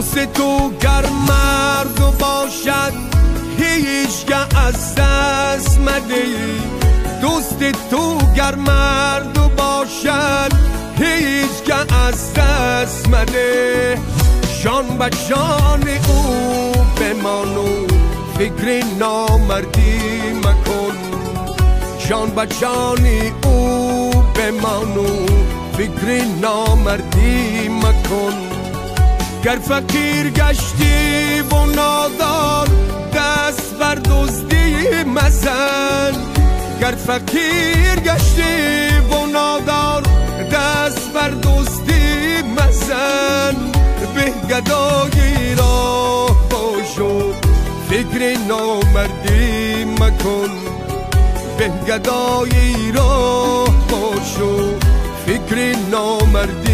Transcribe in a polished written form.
دوست تو گر مرد باشد هیچگه از دست مده. دوست تو گر مرد باشد هیچگه از دست مده. جان به جان او بمان و فکر نامردی مکن. جان به جان او بمان و فکر نامردی مکن. گر فقیر گشتی و نادار دست بر دزدی مزن. گر فقیر گشتی و نادار دست بر دزدی مزن. به گدایی را باش و فکر نامردی مکن. به گدایی را باش و فکر نامردی